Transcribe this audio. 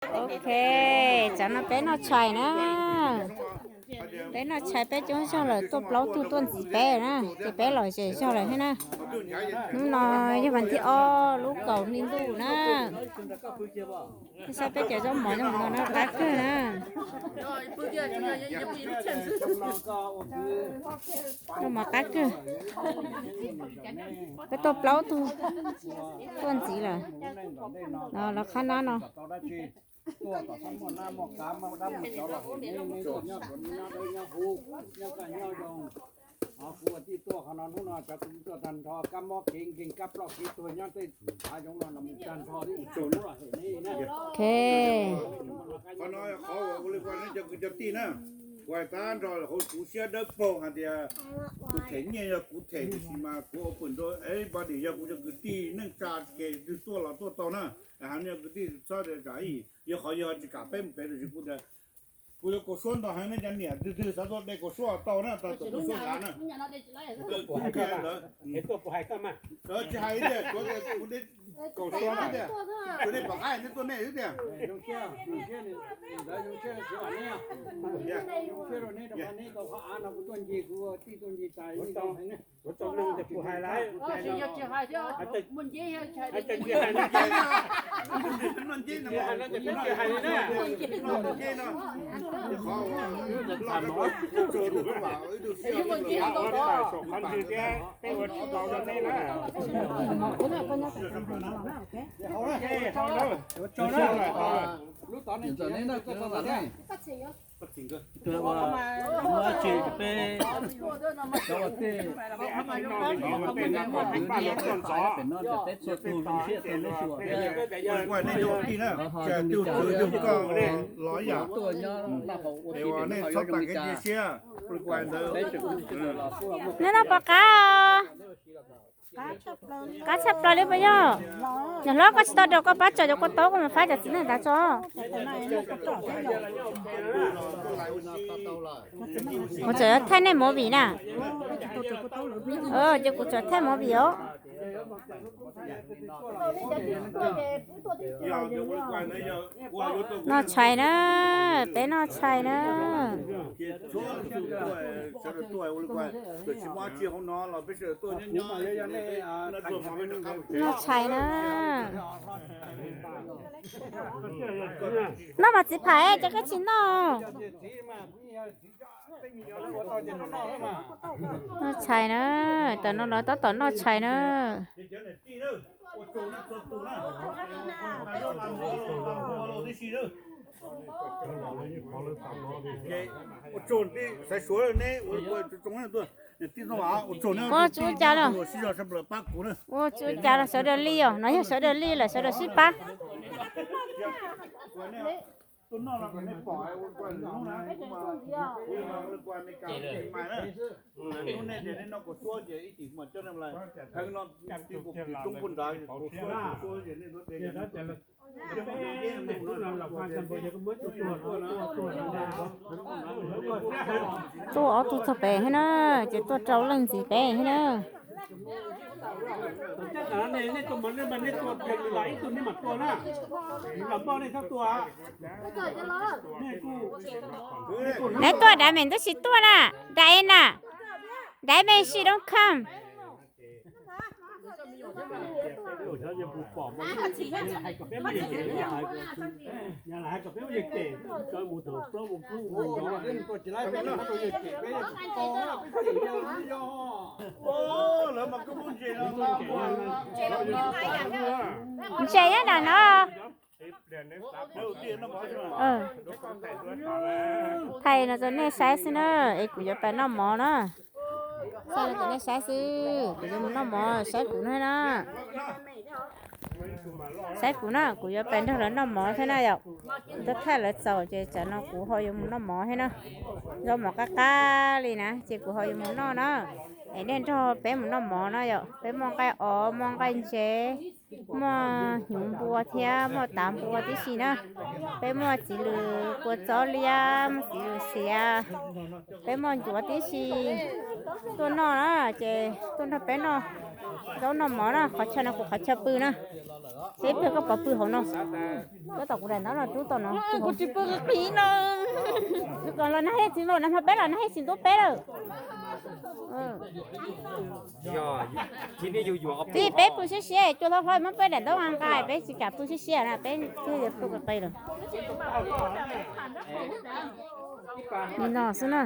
Ok, tsam no peb noj tshais na. Peb noj tshais peb coob zog lawm, tuaj plaub tug tuaj ntxiv peb na, ces peb los zes zog lawm thiab na. Hnub no yog vas thib ob lub kaum hli ntuj na. Saib peb cov zaub mov zoo no qab kawg na. Zaub mov qab kawg. Peb tuaj plaub tug tuaj ntxiv lawm. Lawv qhab nab no. Tuaj tom xab muaj nab muaj qab muaj dab muaj tsov los neb neb tuaj nyob tsuav nyob dawb nyob huv nyob kaj nyob zoo. Kuv ua tij tuaj qhov no hnub no cov kuv tuaj tag nrho kab mob kev nkeeg kab ploj kev tuag nyob tej hav zoov no los mus tag nrho tib mus tsaug hnub los hem neb na. Qhov no qhov uas ua li kuv neb cov kwv cov tij na, kuv hais tag nrho hauv kuv siab dawb paug hais tias kuv them nyiaj yog kuv them tiam sis mas kuv open door everybody yog kuv cov kwv tij neej tsa ke twg tuaj los tuaj tau na. Hais no kwv tij txhob zam ib yog qhov yog tsis kam peb mus pem tiam sis kuv tias kuv yuav kaum suab ntau heev nej cov niam twg twg xav tuaj de kaum suab tau na, tau kaum suab kav na. Tsis hais tias kuv de kaum suab tias kuv de pom qab nej tuaj nej xwb tias. Kuv tau nug ces kuv hais lawm. Noj nceb no, noj nceb no, qhov ntws thiab peb ua tsis tau rau nej na. Ua li kuj nej cov kwv tij na, twg twg yug koj los ib yam, es uas nej txhob tas kev cia siab. Ua li kuj ntawd. Neb noj pom qab. Qab tshaj plaws li puas yog? Niam hlob, koj tsis tau rau koj pab tso cov kua taub koj mus faib cov txiv neej ntawd tso. Kuv tseem yuav thaij nej movie na. Ces kuv tseem thaij movie os. Noj tshais na, peb noj tshais na. Noj tshais na. Noj mas txiv pham, cov koj tsis noj. Noj tshais na, tam no lawv tab tom noj tshais na. Ua tsuj cas lawm? Ua tsuj cas los sawv daws li os, no yog sawv daws li lawm sawv daws sib pab. Tuaj ob tug txog pem thiab na, ces tuaj rau leej ntxiv pem thiab na. Neb tuaj daiv me ntub tsis tuaj na, daiv na, daiv me she don't come. Ntses nyob nram no. Thaij no rau nej saib xwb na, es kuv yuav pais noj mov na. Thaij no rau nej saib xwb, kuv yuav mus noj mov, saib kuv na. Saib kuv na, kuv yuav pais nrog lawv noj mov thiab na yom. Kuv twb thaij lawv txaus ces tsam no kuv ho yuav mus noj mov thiab na. Zaub mov qab qab li na ces kuv ho yuav mus noj na. Es nej nrog peb mus noj mov na yom, peb muaj nqaij os, muaj nqaij ntses, Muaj hnyuv npua thiab muaj tav npua tib si na. Peb muaj txiv lws kua txob liab, muaj txiv lws xiav, peb muaj ncuav tib si. Tuaj noj na, ces tuaj nrog peb noj zaub noj mov na, qhov chaw no kuv qhov chaw pw na. Ces pw koj pov pw hauv no. Tab tom kuv daim ntaub no rub tau no. Kuv tsis pw qis no. Los nag hej tsis los nag hmo peb los nag hej tsis ntuj peb lawm. Tij peb pw siab siab cua hlob hlob muab peb daim ntaub nqa nqa peb tsis kam pw siab siab na peb thiaj pw qis qis lawm. Li no xwb na.